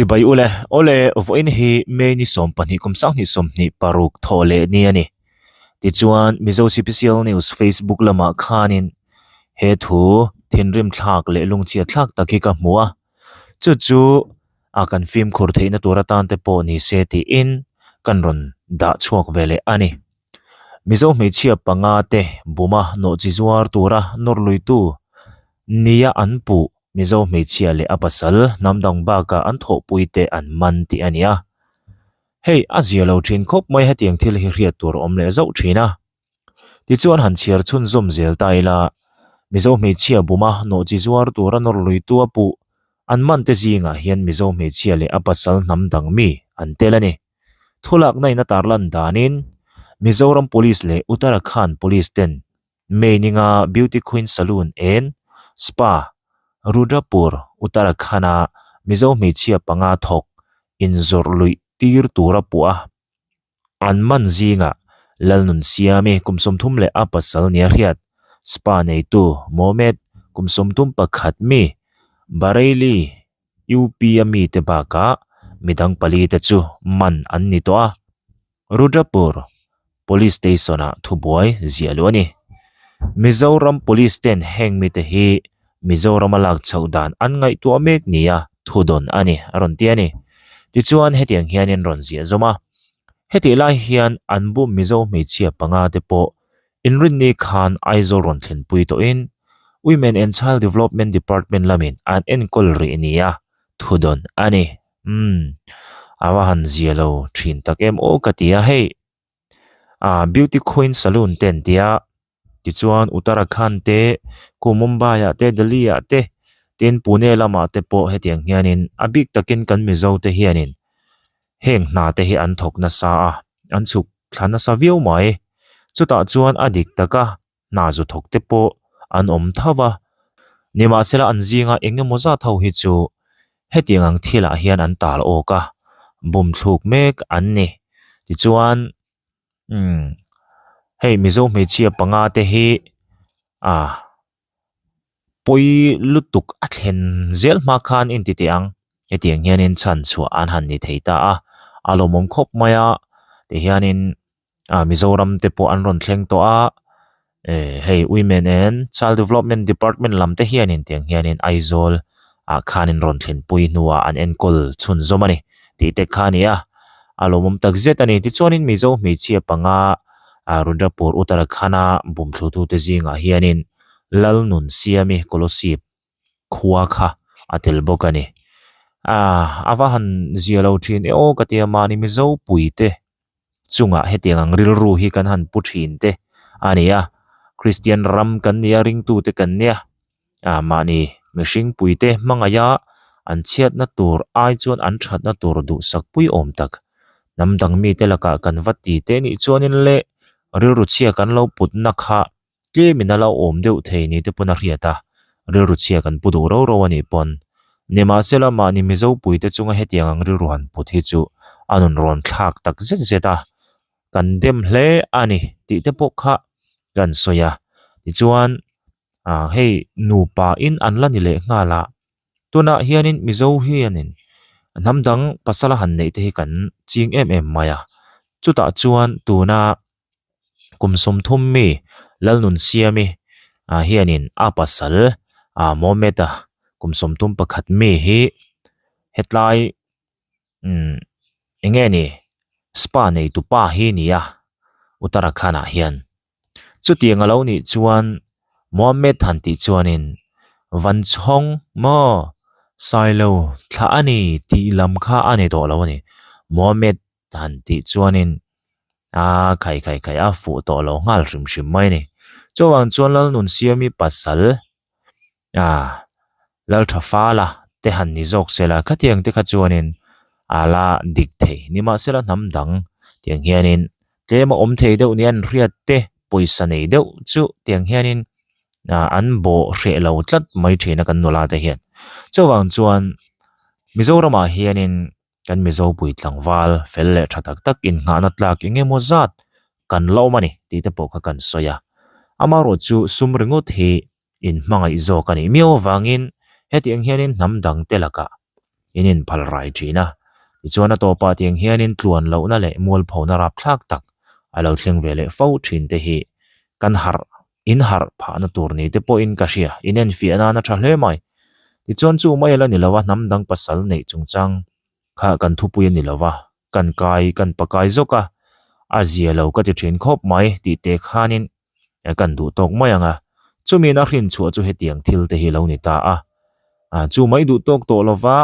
Chibai ule, awle vawiin hi May ni 12 kum 2026 thawh leh ni a ni. Tichuan Mizo CPCL News Facebook lamah khanin he thu thinrim thlak leh lungchhiat thlak tak hi ka hmu a. Chu chu a kan fimkhur theihna tur atan te pawh ni se tiin kan rawn dah chhuak ve leh a ni. Mizo hmeichhia panga te buma nawhchi zuar tura nawr luitu nia an puh Mizo hmeichhia leh a pasal hnam dang bakah an thawhpui te an man tih a ni a. Hei a zia lo thin khawp mai hetiang thil hi hriat tur a awm leh zauh thin a. Tichuan han chhiar chhunzawm zel ta ila, Mizo hmeichhia buma nawhchi zuar tura nawr luitu a puh an man te zingah hian Mizo hmeichhia leh a pasal hnam dang mi an tel a ni. Thulakna in a tarlan danin Mizoram Police leh Uttarakhand Police ten May ninga Beauty Queen Saloon en Spa, Rudrapur, Uttarakhand-a Mizo hmeichhia panga thawk inzawrh luih tir tura puh a. An man zingah Lalnunsiami kum 31 pasal nia hriat, Spa neitu Mohammed kum 31 mi, Bareilly, UP-a mite bakah midang palite chu man an ni tawh a. Rudrapur Police Station-ah thubuai ziah luh a ni. Mizoram Police ten heng mite hi Mizorama lak chhoh dan an ngaihtuah mek nia thu dawn a ni a rawn ti a ni. Tichuan hetiang hianin rawn ziah zawm a. Hetih lai hian an bum Mizo hmeichhia panga te pawh inrinni khan Aizawl rawn thlenpui tawhin Women and Child Development Department lamin an enkawl rih nia thu dawn a ni. Umm a va han zia lo thin tak em aw ka ti a hei ah beauty queen saloon te an tia tichuan Uttarakhand te khu Mumbai ah te Delhi ah te tin Pune lamah te pawh hetiang hianin a bik takin kan Mizo te hianin heng hna te hi an thawk nasa a an chhuk thla nasa viau mai chutah chuan a dik taka. hna zu thawk te pawh an awm tho va, nimahsela an zinga eng emaw zat ho hi chu hetiang ang thilah hian an tal awk a, bum thluk mek an ni. Tichuan umm hei Mizo hmeichhia panga te hi ah pawi lutuk a thlen zel hma khan inti teh ang, hetiang hianin chhan chhuah an han ni thei ta a, a lawmawm khawp mai a, tihianin. ah Mizoram te pawh an rawn thleng tawh a eh hei Women and Child Development Department lam te hianin tiang hianin Aizawl ah khanin rawn thlenpui hnuah an enkawl chhunzawm a ni tih te kha a ni a a lawmawm tak zet a ni tichuanin Mizo hmeichhia panga ah Rudrapur Uttarakhand a bumthlutu te zingah hianin Lalnunsiami Kolosip khua kha a tel bawk a ni ah a va han zia lo thin e aw ka tia mahni Mizo pui te. chungah hetiang ang rilru hi kan han pu thin te a ni a, Kristian ram kan nia ringtute kan nia ah mahni mihring puite hmangaih a an chhiatna tur ai chuan an thatna tur duhsak pui awm tak hnam dang mite lakah kan va ti te nih chuanin le rilru chhia kan lo putna kha Tlemin a lo awm deuh thei ni te pawn a hriat a, rilru chhia kan pu duh ro ro a nih pawn. Nimahsela mahni Mizo puite chunga hetiang ang rilru han put hi chu a nun rawn thlak tak zet zet a, kan dem hle a ni tih te pawh kha kan sawi a. Tichuan ah hei nupa in an la ni leh nghal a, tunah hianin Mizo hianin hnam dang pasal a han neih te hi kan ching em em mai a, chutah chuan tuna Kum 30 mi Lalnunsiami ah hianin a pasal ah Mohammed-a kum 31 mi hi hetlai umm eng nge ni spa neitu pa hi a ni a Uttarakhand ah hian chutiang a lo nih chuan Mohammed han tih chuanin Vanchhawng maw Sailo thlah a ni tih lam kha a ni tawh lo a ni Mohammed han tih chuanin a khai khai khai a fuh tawh lo nghal hrim hrim mai a ni. Chuvang chuan Lalnunsiami pasal ah Lalthafala te han ni zawk se la khatiang te kha chuanin a la dik thei nimahsela hnam dang tiang hianin tlem a awm thei deuh nia an hriat te pawisa nei deuh chu tiang hianin ah an bawh hreh lo tlat mai thin a kan nula te hian. Chuvang chuan Mizoramah hianin Kan Mizo pui tlangval fel leh tha tak tak innghahna tlak eng emaw zat kan la awm a ni tih te pawh kha kan sawi a. Amaherawh chu sum ringawt hi inhmangaih zawk a nih miau avangin hetiang hianin hnam dang te lakah In inphal rai thin a. Tichuan a tawpah tiang hianin tluan lohna leh mualphona rapthlak tak a lo thleng ve leh fo thin te hi kan harh in harh phahna tur ni te pawhin ka hria. In enfiah nan a tha hle mai. Tichuan chu mai a la ni lo a, hnam dang pasal neih chungchang kha kan thupui a ni lo va, kan kai kan pakai zawk a, a zia lo ka ti thin khawp mai tih te khanin kan duh tawk mai ang a, chumiin a hrin chhuah chu hetiang thil te hi lo ni ta a, chu mai duh tawk tawh lova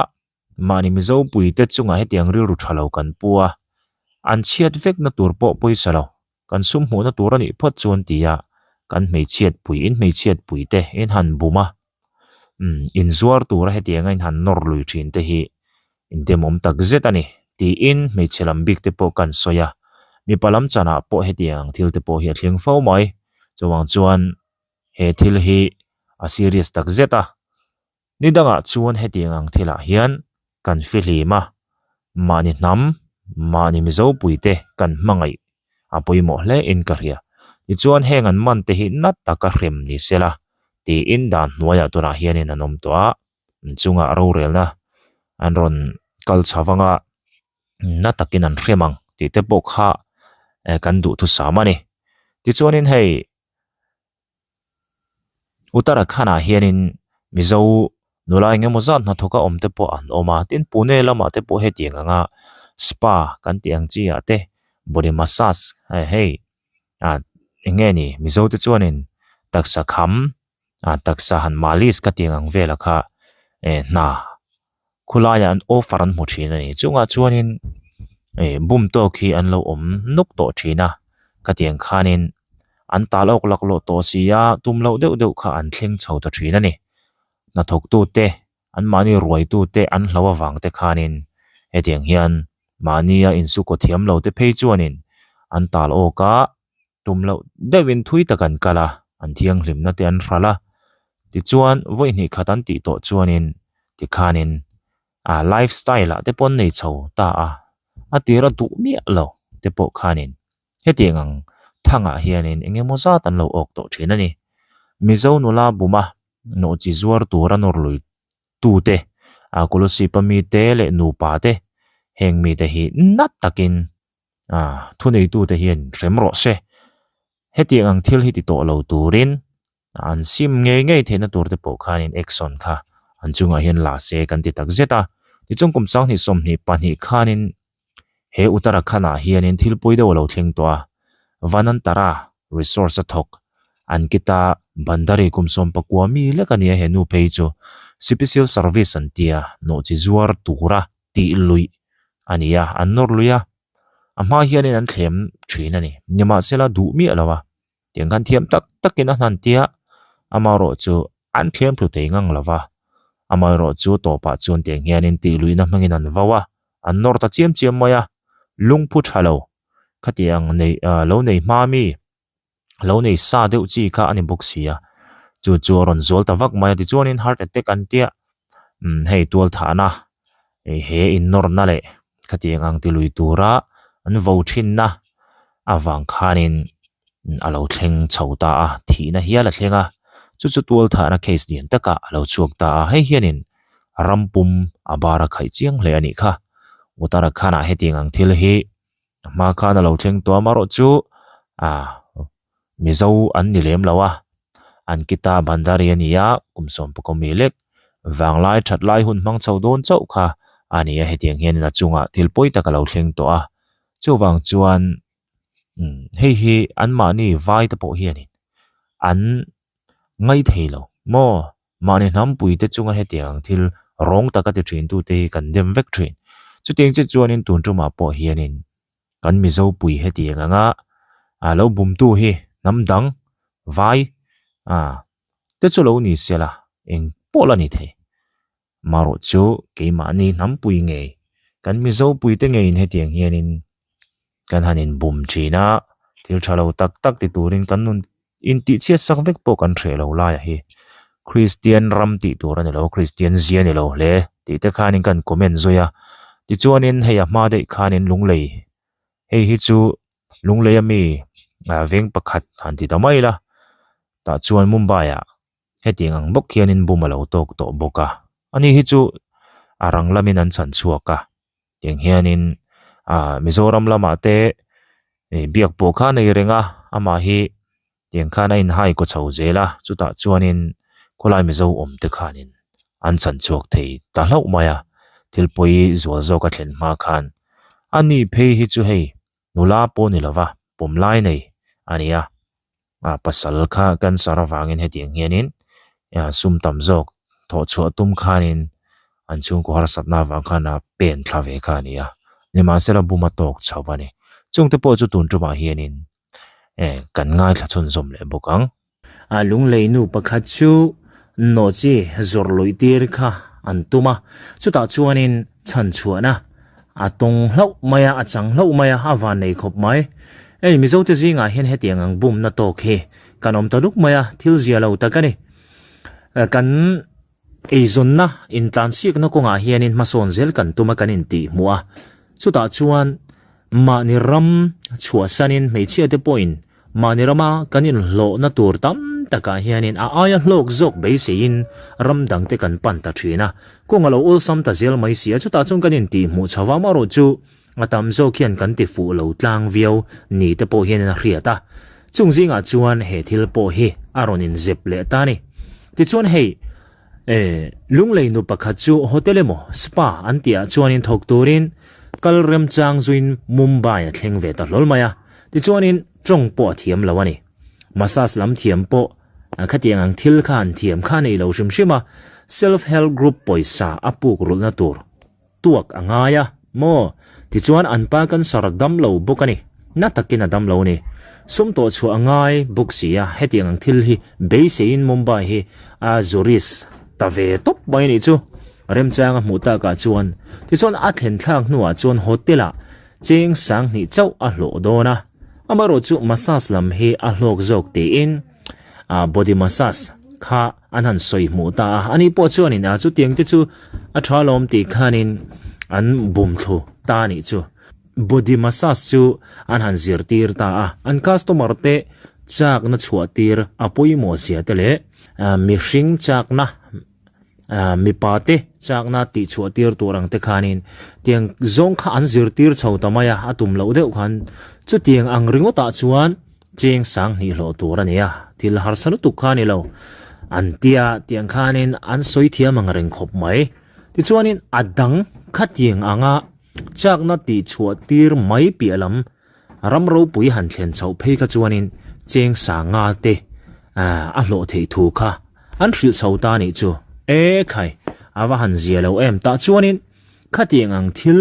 mahni Mizo puite chungah hetiang rilru tha lo kan pu a, an chhiat vekna tur pawh pawisa lo, kan sum hmuhna tur a nih phawt chuan tia kan hmeichhiat pui in hmeichhiat pui te in han bum a, umm inzuar tura hetianga in han nawr lui thin te hi Indemawm tak zet a ni, tiin hmeichhe lam bik te pawh kan sawi a, mipa lam chanah pawh hetiang ang thil te pawh hi a thleng fo mai. Chuvang chuan he thil hi a serious tak zet a, ni dangah chuan hetiang ang thilah hian kan fihlim a, mahni hnam, mahni Mizo puite kan hmangaih a pawimawh hle in ka hria. Tichuan heng an man te hi na taka hrem ni sela tiin dan hnuaiah tunah hianin an awm tawh a. chungah rorelna an rawn kal chho vang a na takin an hrem ang tih te pawh kha eh kan duhthusam a ni tichuanin hei Uttarakhand ah hianin Mizo nula eng emaw zat hnathawk a awm te pawh an awm a tin Pune lamah te pawh hetiang anga spa kan tih ang chi ah te body massage hei ah eng nge ni Mizo te chuanin taksa kham ah taksa han malis ka tih ang vela kha eh hna khulaiah an offer an hmu thin a ni chungah chuanin eh bum tawk hi an lo awm nawk tawh thin a ka tih ang khanin an tal awk laklawh tawh si a tum loh deuh deuh kha an thleng chho ta thin a ni hnathawk tute an mahni ruai tute an hlo avang te khanin hetiang hian mahnia insukaw thiam lo te phei chuanin an tal awk a. Tum loh deuhin thui tak an kal a, an thianghlimna te an hral a. Tichuan, vawi hnih khat an tih tawh chuanin tikhanin a life style ah te pawh an nei chho ta a, a tir a duh miah lo te pawh khanin hetiang ang thangah hianin eng emaw zat an lo awk tawh thin a ni. Mizo nula buma nawhchi zuar tura nawr lui tute, a Kolosip-a mite leh nupa te heng mite hi na takin Ah, thuneitute hian hrem rawh se. Hetiang ang thil hi ti tawh lo turin an sim ngei ngei theihna tur te pawh khanin action kha an chungah hian la se kan ti tak zet a. Tichuan kum sanghnih 22 khanin he Uttarakhand-ah hianin thil pawi deuh a lo thleng tawh a. Vanantara Resource a thawk Ankita Bhandari kum 19 mi lek a nia he nu phei chu Sipicil Service an tia nawhchi zuar tura tih luih a ni a, an nawr lui a, a hma hianin an thlem thin a ni. Nimahsela duh miah lo a, tiang khan thiam tak takin a hnan tia amaherawh chu an thlem thlu thei ngang lo va, amaherawh chu tawpah chuan tiang hianin tih luihna hmangin an vau a, an nawr ta chiam chiam mai a, lungphu tha lo khatiang nei lo nei hma mi. lo nei sa deuh chi kha a ni bawk si a chu chu a rawn zual ta vak mai a tichuanin heart attack an tia umm hei tual thahna ih he innawrna leh khatiang ang ti lui tura an vo thinna avang khanin a lo thleng chho ta a thihna hial a thleng a chu chu tual thahna case lian takah a lo chhuak ta a hei hianin ram pum a bar a khaih chiang hle a nih kha Uttarakhand ah hetiang ang thil hi A hma khan a lo thleng tawh a amaherawh chu ah Mizo an ni lem lo a Ankita Bhandari a ni a kum 11 mi lek vanglai that lai hun hmang chho dawn chauh kha a ni a hetiang hianin a chungah thil pawi tak a lo thleng tawh a chuvang chuan umm hei hi anmahni vai te pawh hianin an ngaithei lo maw. Mahni hnampui te chunga hetiang thil rawng taka ti thin tute hi kan dem vek thin. Chutiang che chuanin tun tumah pawh hianin kan Mizo pui hetiang anga a lo bumtu hi hnam dang vai a te chu lo ni sela eng pawh la ni thei. Marawh chu keimahni hnampui ngei kan Mizo pui te ngeiin hetiang hianin kan han inbum thin a, thil tha lo tak tak ti turin kan nun intihchhiat sak vek pawh kan hreh lo laiah hi Kristian ram tih tur a ni lo, Kristian zia a ni lo hle tih te khanin kan comment zui a. Tichuanin hei a hma daih khanin Lunglei hei hi chu Lunglei ami veng pakhat han ti ta mai ila tah chuan Mumbai ah Hetiang ang bawk hianin bum a lo tawk tawh bawk a. Ani hi chu A rang lamin an chhan chhuak a, tiang hianin ah Mizoram lamah te ih biak pawh kha a nei reng a, amah hi tiang khan a inhai kaw chho zel a, chutah chuanin khawlai Mizo awm te khanin an chhan chhuak thei ta hlauh mai a, thil pawi zual zawk a thlen hma khan a ni phei hi chu hei nula pawh ni lova pawm lai nei a ni a. a pasal kha cancer avangin hetiang hianin sum tam zawk thawh chhuah tum khanin an chhungkaw harsatna avang khan a pen thla ve kha a ni a, nimahsela bum a tawk chho a ni. Chungte pawh chu tun tumah hianin eh kan ngaithla chhunzawm leh bawk ang. A lunglei nu pakhat chu nawhchi zawrh luih tir kha an tum a, chutah chuanin chhan chhuahna a tawng hlauh mai a, a chang hlauh mai a, a van nei khawp mai. Hei Mizote zingah hian hetiang ang bumna tawk hi kan awm ta duk mai a, thil zia lo tak a ni. Kan eizawnna intlansiakna kawngah hianin hmasawn zel kan tum a kan intih hmuh a, chutah chuan mahni ram chhuahsanin hmeichhiate pawhin Mahni rama kan inhlawhna tur tam takah hianin a aia hlawk zawk beiseiin ram dangte kan pan ta thin a, kawng a lo awlsam ta zel mai si a, chutah chuan kan intihhmuh chho a, amaherawh chu a tam zawk hian kan tifuh lo tlang viau ni te pawh hianin a hriat a, chung zingah chuan he thil pawh hi a rawn inzep leh ta a ni. Tichuan hei e Lunglei nu pakhat chu hotel emaw spa an tihah chuanin thawk turin kal remchang zuin Mumbai a thleng ve ta hlawl mai a. Tichuanin tawng pawh a thiam lo a ni. Massage lam thiam pawh khatiang ang thil kha an thiam kha a nei lo hrim hrim a, Self Help Group pawisa a puk rulhna tur tuak a ngai a maw? Tichuan an pa cancer a dam lo bawk a ni. Na takin a dam lo a ni. Sum tawh chhuah a ngai bawk si a, hetiang ang thil hi beiseiin Mumbai hi a zu risk ta ve tawp mai a nih chu. Remchang a hmuh takah chuan tichuan a thlen thlak hnuah chuan hotel-ah Cheng sanghnih chauh a hlawh dawn a, amaherawh chu massage lam hi a hlawk zawk tiin body massage kha an han sawi hmuh ta a, ani pawh chuanin a chutiang te chu a tha lawm tih khanin an bum thlu ta a nih chu. Body massage chu an han zirtir ta a, an customer te chakna chhuah tir a pawimawh zia te leh mihring chakna Mipa te chakna tih chhuah tir tur ang te khanin tiang zawng kha an zirtir chho ta mai a, a tum loh deuh khan chutiang ang ringawtah chuan cheng sang hnih hlawh tur a ni a, thil harsa lutuk kha a ni lo an tia tiang khanin an sawi thiam ang reng khawp mai. Tichuanin a dang khatiang anga chakna tih chhuah tir mai piah lam Ram ropui han thlen chhoh phei kha chuanin cheng sanga te a hlawh theih thu kha an hrilh chho ta nih chu. E khai, a va han zia lo em tah chuanin khatiang ang thil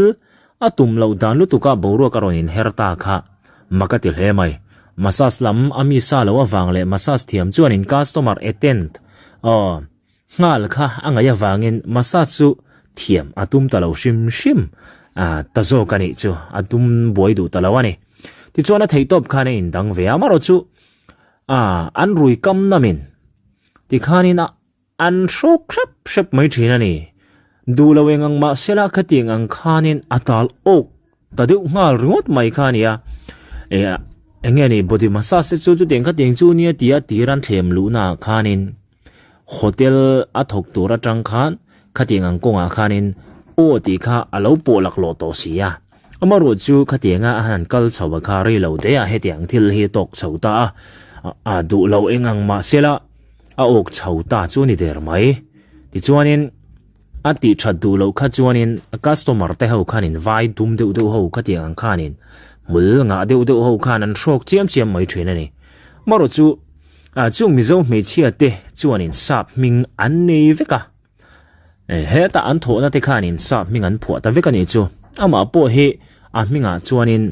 a tum loh dan lutuka boruak a rawn inher ta kha mak a ti hle mai. Massage lam a mi sa lo avang leh massage thiam chuanin customer attend aw Nghal kha a ngaih avangin massage chu thiam a tum ta lo hrim hrim ta zawk a nih chu, a tum buai duh ta lo a ni. Tichuan a theihtawp khan a indang ve a, amaherawh chu an rui kam namin tikhanin a an hrawk hrep hrep mai thin a ni. Duh lo eng ang mahsela khatiang ang khanin a tal awk Ta deuh nghal ringawt mai kha a ni a, e eng nge ni body massage te chu chutiang khatiang chu nia tia tir an thlem luhna ah khanin hotel a thawk tur atang khan khatiang ang kawngah khanin aw tih kha a lo pawh laklawh tawh si a, amaherawh chu khatianga a han kal chho a kha rei lo te ah hetiang thil hi a tawk chho ta a, a duh loh eng ang mahsela a awk chho ta chu a ni der mai tichuanin. A tih that duh loh kha chuanin a customer te ho khanin vai dum deuh deuh ho khatiang ang khanin hmul ngah deuh deuh ho khan an hrawk chiam chiam mai thin a ni. Marawh chu chung Mizo hmeichhia te chuanin sap hming an nei vek a, hetah an thawhna te khanin sap hming an phuah ta vek a nih chu. Amah pawh hi a hmingah chuanin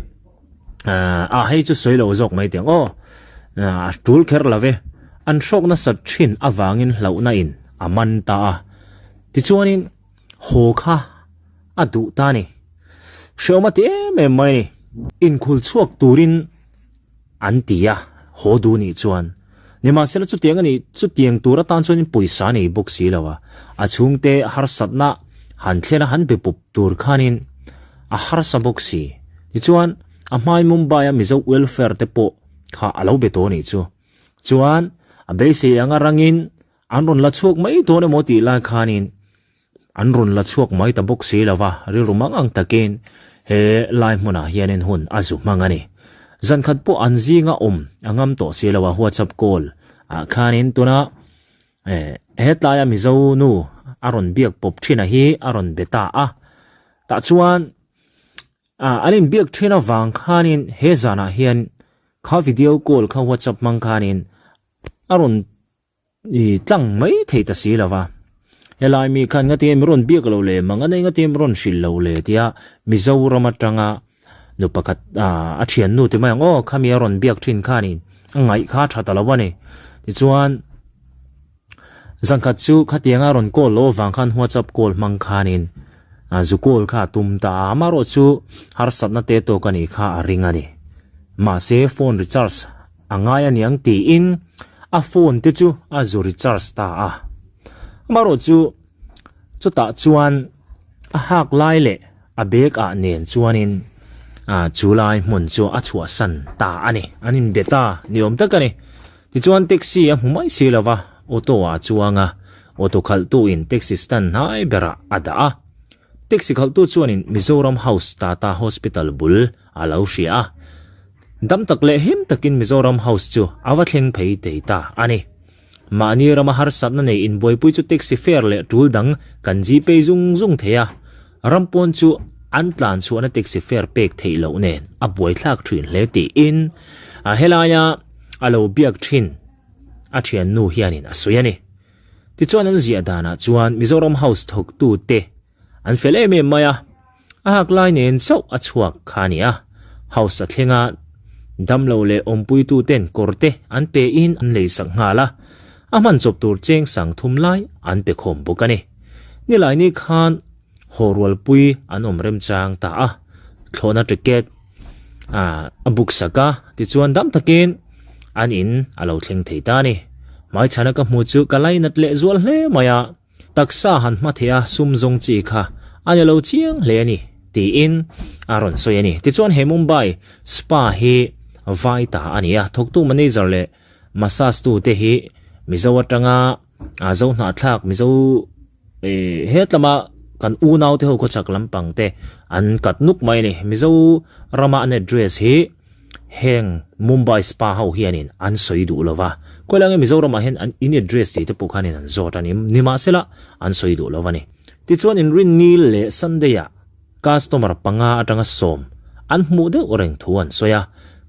a hei chu sawi lo zawk mai teh ang aw, a tul kher lo ve, an hrawk nasat thin avangin hlauhna in a man ta a, tichuanin haw kha a duh ta a ni. Hrehawm a ti em em mai a ni. Inkhul chhuak turin an ti a, haw duh nih chuan. Nimahsela chutiang a nih, chutiang tur atan chuanin pawisa a nei bawk si lo a, a chhungte harsatna han thlen a han be pawp tur khanin a harsa bawk si. Tichuan a hmai Mumbai a Mizo welfare te pawh kha a lo be tawh a nih chu. Chuan a beisei anga rangin An rawn la chhuak mai dawn emaw tih lai khanin an rawn la chhuak mai ta bawk si lo va, rilru mang ang takin he lai hmunah hianin hun a zu hmang a ni. Zan khat pawh an zinga awm a ngam tawh si lo a, WhatsApp call ah khanin tuna Hetlaia Mizo nu a rawn biak pawp thin a hi a rawn be ta a, tah chuan an inbiak thin avang khanin he zanah hian kha video call kha WhatsApp hmang khanin a rawn tlang mai thei ta si lo va. Helai mi khan nga tinge min rawn biak lo le mang a nei nga tinge min rawn hrilh lo le tia Mizoram atanga nu pakhat a thiannu ti mai ang aw khami a rawn biak thin khanin a ngaih kha a tha ta lo a ni. Tichuan zan khat chu khatianga rawn call loh avang khan WhatsApp call hmang khanin zu call kha a tum ta a, amaherawhchu harsatna te tawk a nih kha a ring a ni. Mahse phone recharge a ngai a niang tiin a phone te chu a zu recharge ta a. Amaherawhchu chutah chuan a hak lai leh a bag ah nen chuanin ah chu lai hmun chu a chhuahsan ta a ni. An inbe ta ni awm tak a ni. Tichuan taxi a hmu mai si lova auto ah a chuang a, auto khalhtu in taxi stand hnai berah a dah a. Taxi khalhtu chuanin Mizoram House Tata Hospital bul a lo hria a. Dam tak leh him takin Mizoram House chu a va thleng phei thei ta a ni. Mahni rama harsatna nei inbuaipui chu taxi fare leh tul dang kan gpay zung zung thei a, ram pawn chu an tlan chhuahna taxi fare pek theih loh nen a buaithlak thin hle tiin a helaia a lo biak thin a thiannu hianin a sawi a ni. Tichuan an ziah danah chuan Mizoram House thawktute An fel em em mai a, a hak lai nen chauh a chhuak kha a ni a. House a thleng a, damlo leh awmpuitu ten kawr te an pe in an lei sak nghal a, a hman chawp tur cheng sang thum lai an pe khawm bawk a ni. Nilaini khan haw rualpui an awm remchang ta a, thlawhna ticket a book sak a, tichuan dam takin an in a lo thleng thei ta a ni. Hmaichhana ka hmu chu ka lainat leh zual hle mai a. Taksa han hma theih a sum zawng chi kha a ni lo chiang hle a ni, tiin a rawn sawi a ni. Tichuan he Mumbai spa hi vai ta a ni a, thawktu manager leh massage tu te hi Mizo atanga Zo hnahthlak Mizo hetlama kan unau te ho khawchhak lampang te an kat nuk mai a ni. Mizo rama an address hi Heng Mumbai spa ho hianin an sawi duh lo va, khawi lai nge Mizoramah hian an in address tih te pawh khanin an zawt a ni, nimahsela an sawi duh lo a ni. Tichuan Inrinni leh Sunday-ah customer panga atanga sawm an hmuh deuh reng thu an sawi a,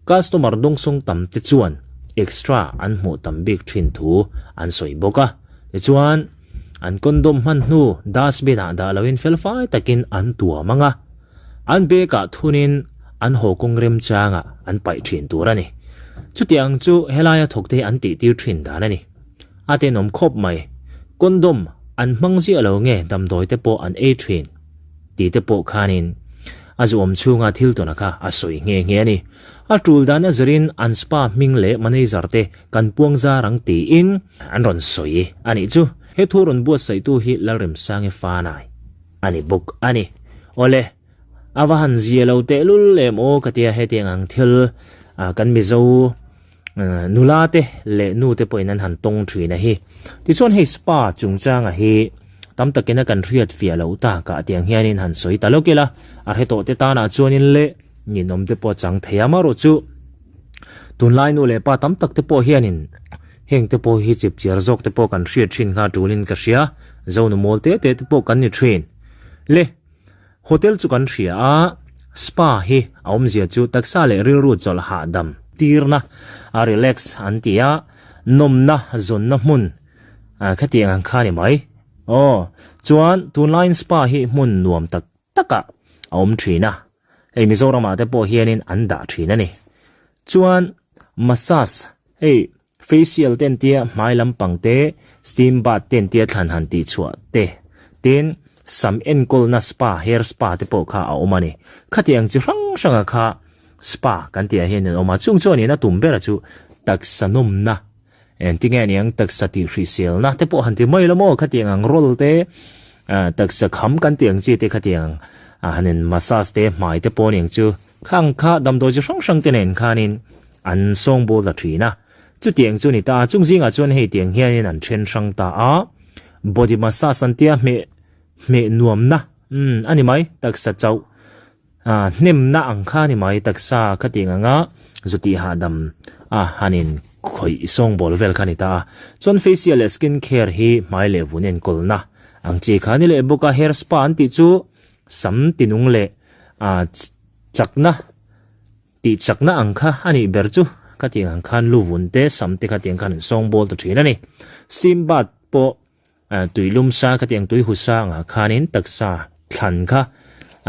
customer dawngsawng tam te chuan extra an hmuh tam bik thin thu an sawi bawk a. Tichuan an condom hman hnu dustbin-ah dah loin felfai takin an tuam ang a. An bag-ah thunin an haw kawng remchangah an paih thin tur a ni. Chutiang chu helaia thawkte hi an tihtir thin dan a ni. A tenawm khawp mai. Condom an hmang ziah lo nge damdawi te pawh an ei thin tih te pawh khanin a zuam chhunga thil tawna kha a sawi nghe nghe a ni. A tul dan a zirin an spa hming leh manager te kan puang zar ang tiin an rawn sawi a nih chu. He thu rawn buatsaihtu hi Lalremsangi Fanai. A ni bawk a ni. Awle, a va han zia lo tehlul em aw ka tia hetiang ang thil kan Mizo nula te leh nu te pawhin an han tawng thin a hi. Tichuan hei spa chungchanga hi tam takin a kan hriat fiah loh takah tiang hianin han sawi ta lawk ila, a hre tawh te tanah chuanin leh ninawm te pawh a chang thei a, amaherawh chu tunlai nu leh pa tam tak te pawh hianin Heng te pawh hi chipchiar zawk te pawh kan hriat thin kha tulin ka hria, Zonu mawl te te te pawh kan ni thin. Le, hotel chu kan hria a, spa hi a awmzia chu taksa leh rilru chawlh hahdam tirna, a relax an ti a, nawmna zawnna hmun khatiang ang kha ni mai. Aw, chuan tunlaiin spa hi hmun nuam tak takah a awm thin a, hei Mizoramah te pawh hianin an dah thin a ni. Chuan massage hei facial te an tia hmai lampang te steam bath te an tia thlan han tih chhuah te tin sam enkawlna spa hair spa te pawh kha a awm a ni. Khatiang chi hrang hranga kha spa kan tih ah hian an awm a, chung chuan in a tum bera chu taksa nawmna Engtinge a niang taksa tih hriselna te pawh han ti mai lo maw khatiang ang roll te taksa kham kan tih ang chi te khatiang han in massage te hmai te pawh aniang chu khang kha damdawi chi hrang hrang te nen khanin an sawngbawl ta thin a chutiang chu ni ta a chung zingah chuan hei tiang hianin an then hrang ta a body massage an tia hmeh. Hmeh nuamna, umm, a ni mai, taksa chauh, ah, hnemna ang kha a ni mai, taksa kha tih ang anga zu tih hahdam a han in khawih sawngbawl vel kha a ni ta a. Chuan facial leh skin care hi hmai leh vun enkawlna ang chi kha a ni leh bawk a, hair spa an tih chu sam tinung leh ah chakna tih chakna ang kha a nih ber chu kha tih ang khan lu vun te sam te kha tih ang khan an sawngbawl ta thin a ni. Steam bath pawh Tui lum sa khatiang tui hu sangah khanin taksa thlan kha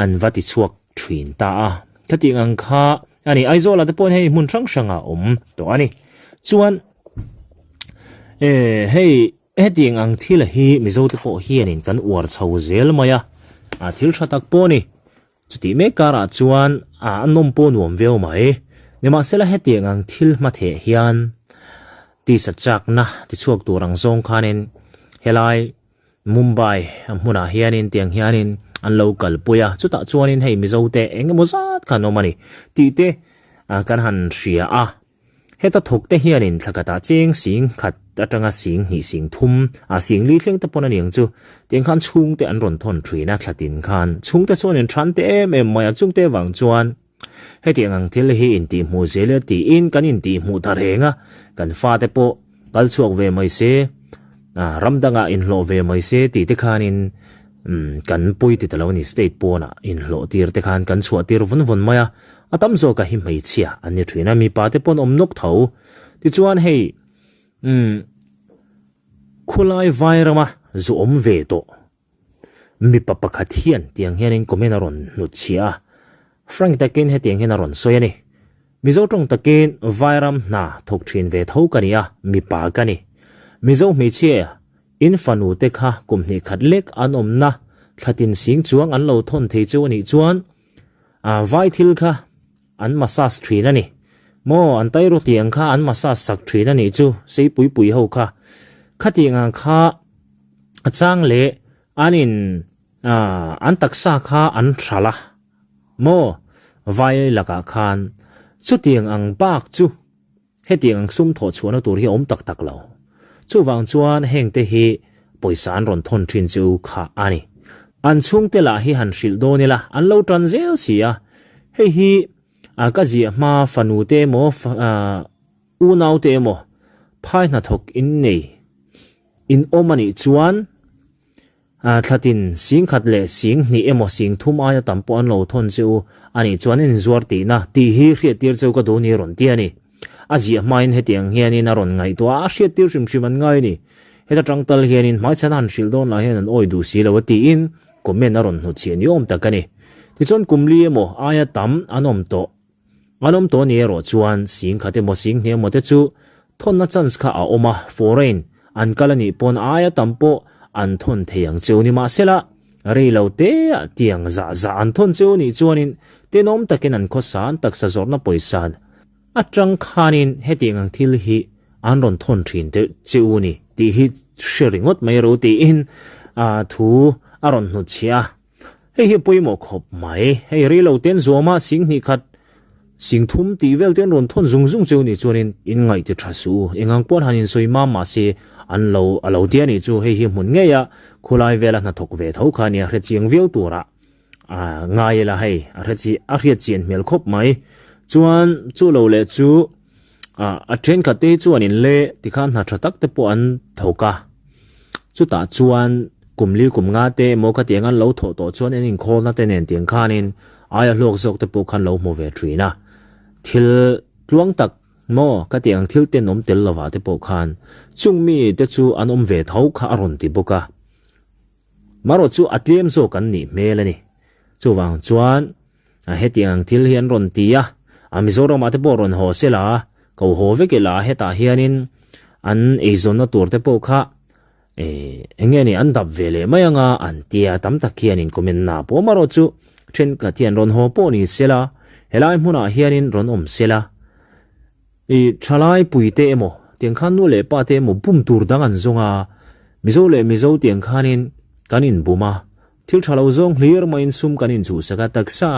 an va ti chhuak thin ta a. Khatiang ang kha a ni. Aizawlah te pawh hei hmun hrang hrangah awm tawh a ni. Chuan hei hetiang ang thil hi Mizo te pawh hianin kan uar chho zel mai a, thil tha tak pawh a ni. Chutih mek karah chuan a nawm pawh nuam viau mai. Nimahsela hetiang ang thil hmatheh hian tisa chakna tichhuak tur ang zawng khanin helai Mumbai hmunah hianin tiang hianin an lo kalpui a, chutah chuanin hei Mizo te eng emaw zat kha an awm a ni tih te kan han hria a. Heta thawk te hianin thla khatah cheng sing khat atanga sing hnih sing thum a sing li thleng te pawn a niang chu tiang khan chhungte an rawn thawn thin a thla tin khan chhungte chuan in than te em em mai a chungte vang chuan hetiang ang thil hi intih hmuh zel e tiin kan intih hmuh ta reng a kan fate pawh kal chhuak ve mai se a ram dangah inhlawh ve mai se tih te khanin umm kan pawi ti ta lo a ni state pawnah inhlawh tir te khan kan chhuah tir vawn vawn mai a a tam zawk a hi hmeichhia an ni thin a mipa te pawn awm nawk tho tichuan hei umm khulai vai rama zu awm ve tawh Mipa pakhat hian tiang hianin comment a rawn hnutchhiah a, frank takin hetiang hian a rawn sawi a ni. Mizo tawng takin Vairam hna thawk thin ve tho ka ni a, mipa ka ni. Mizo hmeichhia in fanu te kha kum hnih khat lek an awmna thlatin sing chuang an lo thawn thei chu a nih chuan vai thil kha an massage thin a ni. Maw an tai rawti ang kha an massage sak thin a nih chu seipui pui ho kha. Khatiang ang kha A chang leh an in an taksa kha an hral a maw vai lakah khan chutiang ang bak chu hetiang ang sum thawh chhuahna tur hi a awm tak tak lo. Chuvang chuan heng te hi pawisa an rawn thawn thin chu kha a ni. An chhungte lah hi han hrilh dawn ila an lo tan zel si a, hei hi ka ziah hma fanu te emaw unau te emaw phai hnathawk in nei In awm a nih chuan thlatin sing khat leh sing hnih emaw sing thum aia tam pawh an lo thawn che u a nih chuan in inzuar tihna tih hi hriattir cheu ka duh ni rawn ti a ni. A ziah hmain hetiang hianin a rawn ngaihtuah a, a hriattir hrim hrim an ngai a ni. Heta tang tal hianin hmaichhan a han hrilh dawn lah hian an awi duh si lo a tiin comment a rawn hnutchhiah ni awm tak a ni. Tichuan kum li emaw aia tam an awm tawh. An awm tawh ni erawh chuan sing khat emaw sing hnih emaw te chu thawnna chance kha a awm a, foreign an kal anih pawn aia tam pawh an thawn thei ang cheu ni mahsela rei lo te ah tiang zah zah an thawn cheu nih chuanin tenawm takin an khawsa an taksa zawrhna pawisa atang khanin hetiang ang thil hi an rawn thawn thin te cheu ni tih hi hre ringawt mai ro tiin thu a rawn hnutchhiah a. Hei hi pawimawh khawp mai. Hei rei lo ten zuama sing hnih khat, sing thum tih vel ten rawn thawn zung zung cheu nih chuanin in ngaih ti tha suh u. Engang pawn han insawi mam mah se an lo a lo tia nih chu hei hi hmun ngei a khulai vela hnathawk ve tho kha nia hre chiang viau tura a ngai ila hei a hre chi a hriat chian hmel khawp mai. Chuan chu lo leh chu a thenkhat te hi chuan in le tikhan hna tha tak te pawh an thawk a. Chutah chuan kum li kum nga te emaw khatiang an lo thawh tawh chuan an inkhawlna te nen tiang khanin aia hlawk zawk te pawh khan lo hmu ve thin a. Thil tluang tak maw khatiang thil tenawm tel lovah te pawh khan chung mi te chu an awm ve tho kha a rawn ti bawk a. Marawh chu a tlem zawk an nih hmel a ni. Chuvang chuan hetiang ang thil hi an rawn ti a, a Mizoramah te pawh rawn haw se la, ko haw vek ila hetah hianin an eizawnna tur te pawh kha eng nge ni an dap ve leh mai anga an tia tam tak hianin comment na pawh marawh chu thenkhat hian rawn haw pawh ni se la, helai hmunah hianin rawn awm se la. I thalai pui te emaw tiang khan nu leh pa te emaw bum tur dang an zawng a, Mizo leh Mizo tiang khanin kan inbum a, thil tha lo zawng hlir maiin sum kan inchhuhsak a, taksa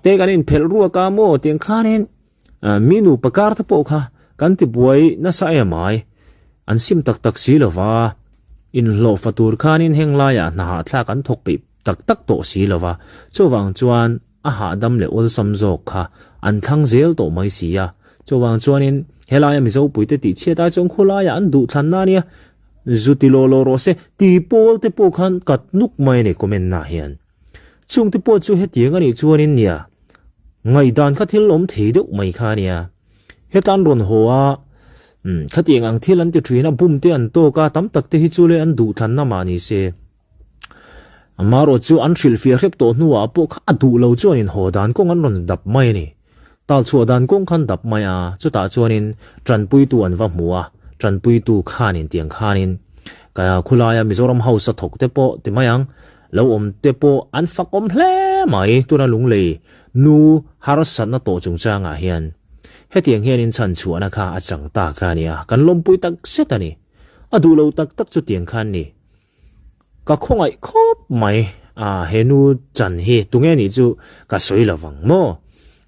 te kan inphelh ruak a maw tiang khanin mi nupa kar te pawh kha kan tibuai nasa em ai, an sim tak tak si lova. Inhlawhfa tur khanin heng laiah hna hahthlak an thawk peih tak tak tawh si lo va, chuvang chuan a hahdam leh awlsam zawk kha an thlang zel tawh mai si a. Chuvang chuanin helaia Mizo puite tih chhiat ai chuan khulaiah an duhthlanna a nia, zu ti law law rawh se ti pawl te pawh khan kat nuk mai a ni comment nah hian. Chungte pawh chu hetiang a nih chuanin nia, ngaihdan kha thil awm thei deuh mai kha a nia. Heta an rawn haw a, umm khatiang ang thil an ti thin a, bum te an tawk a, tam tak te hi chu le an duhthlanna mah ni se. Amaherawh chu an hrilhfiah hrep tawh hnuah pawh kha a duh lo chuanin haw dan kawng an rawn dap mai a ni. Tal chhuah dan kawng khan dap mai a, chutah chuanin tanpuitu an va hmu a, tanpuitu khanin tiang khanin ka khulaia Mizoram House a thawk te pawh ti mai ang, lo awm te pawh an fakawm hle mai. Tuna lunglei nu harsatna tawh chungchangah hian hetiang hianin chhan chhuahna kha a chang ta kha a ni a, kan lawmpui tak zet a ni. A duh lo tak tak chu tiang khan ni. Ka khawngaih khawp mai a, he nu chan hi tunge nih chu ka sawi lo vang maw?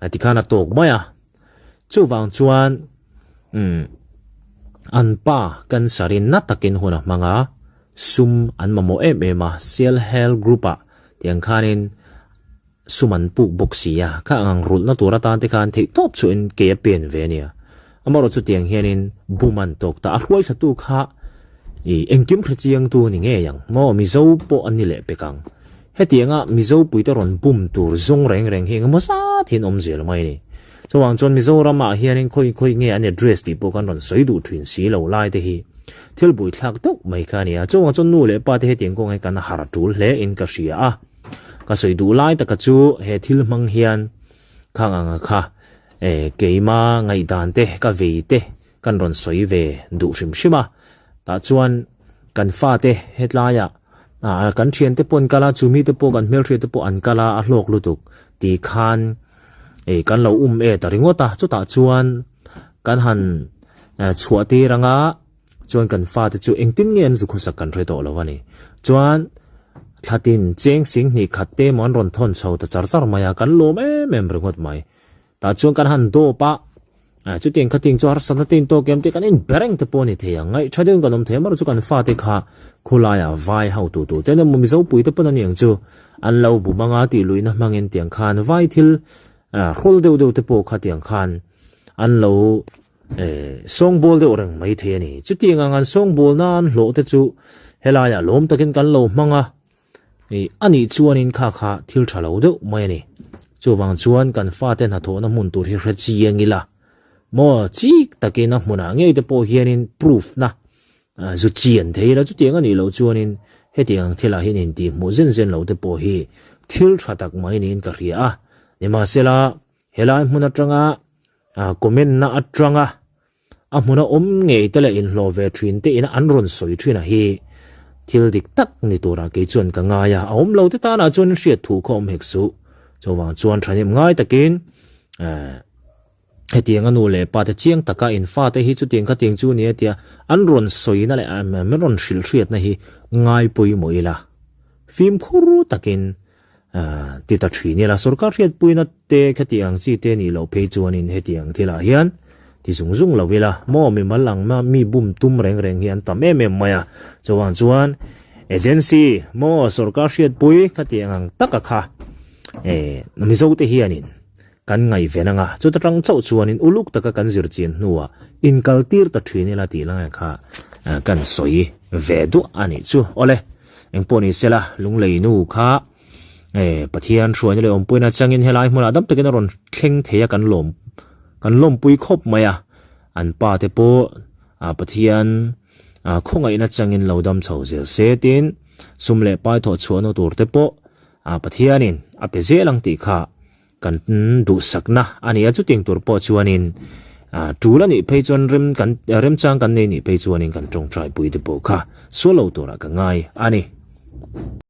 A ti khan a tawk mai a. Chuvang chuan umm an pa cancer in na takin hun a hmang a, sum an mamawh em em a, Self Help Group ah tiang khanin sum an puk bawk si a, kha ang rulhna tur atan te khan theih tawp chuhin ke a pen ve a nia. Amaherawh chu tiang hianin bum an tawk ta, a hruai thlatu kha ih engkim hre chiangtu a ni ngei ang maw, Mizo pawh an ni leh pek ang. Hetianga Mizo puite rawn bum tur zawng reng reng hi engemaw zat hian awm zel mai a ni. Chuvang chuan Mizoramah hianin khawi khawi nge an address tih pawh kan rawn sawi duh thin si lo lai te hi thil buaithlak deuh mai kha a ni a. Chuvang chuan nu leh pa te hetiang kawng hi kan har tul hle in ka hria a. Ka sawi duh lai taka chu he thil hmang hian khang anga kha eh keima ngaihdan te ka vei te kan rawn sawi ve duh hrim hrim a. Tah chuan kan fate hetlaiah ah kan thiante pawh an kal a, chumi te pawh kan hmelhriat te pawh an kal a, a hlawk lutuk tih khan eh kan lo um e ta ringawt a. Chutah chuan kan han chhuah tir anga Chuan kan fate chu engtin nge an zu khawsak kan hre tawh lo a ni. Chuan thlatin cheng sing hnih khat te emaw an rawn thawn chho ta char char mai a, kan lawm em em ringawt mai. Tah chuan kan han dawp a, chutiang khating chu harsatna te intawk em tih kan inbe reng te pawh a ni thei ang. Ngaih tha deuhin kan awm thei a, amaherawhchu kan fate kha khulaiah vai ho tu tur te emaw Mizo pui te pawn a ni ang chu an lo bu mang a tih luihna hmangin tiang khan vai thil hrawl deuh deuh te pawh kha tiang khan an lo Eh, sawngbawl deuh reng mai thei a ni. Chutiang ang an sawngbawl nan hlawh te chu helaiah lawm takin kan lo hmang a, eh, a nih chuanin kha kha thil tha lo deuh mai a ni. Chuvang chuan kan fate hnathawhna hmun tur hi hre chiang ila, maw chik takin a hmunah ngei te pawh hianin proof na zu chian thei ila, chutiang a nih loh chuanin hetiang ang thilah hian intihhmuh zen zen lo te pawh hi thil tha tak mai niin ka hria a. Nimahsela, helai hmun atanga Comment na atanga a hmuna awm ngei te leh inhlawh ve thin te ina an rawn sawi thin a hi thil dik tak ni turah kei chuan ka ngai a, a awm lo te tanah chuan hriat thu kha awm hek suh. Chuvang chuan thahnem ngai takin hetiang a nu leh pa te chiang taka in fate hi chutiang khatiang chu ni a tia an rawn sawina leh min rawn hrilh hriatna hi ngai pawimawh ila fimkhur takin Ti ta thin ila, sorkar hriatpuina te khatiang chi te nih loh phei chuanin hetiang thilah hian ti zung zung lo ila, maw mimal ang mi bum tum reng reng hi an tam em em mai a, chuvang chuan agency maw sorkar hriatpui khatiang ang taka kha eh Mizo te hianin kan ngaihven anga chuta tang chauh chuanin uluk taka kan zir chian hnuah inkaltir ta thin ila tih lai kha kan sawi ve duah a nih chu. Awle, engpawh ni sela lunglei nu kha Pathian hruaina leh awmpuina changin helai hmunah dam takin a rawn thleng thei a kan lawm kan lawmpui khawp mai a, an pa te pawh Pathian khawngaihna changin lo dam chho zel se tin sum leh pai thawh chhuahna tur te pawh Pathianin a pe zel ang tih kha Kan duhsakna a ni a, chutiang tur pawh chuanin tul a nih phei chuan rem kan remchang kan nei nih phei chuanin kan tawngtai pui te pawh kha sual lo turah ka ngai a ni.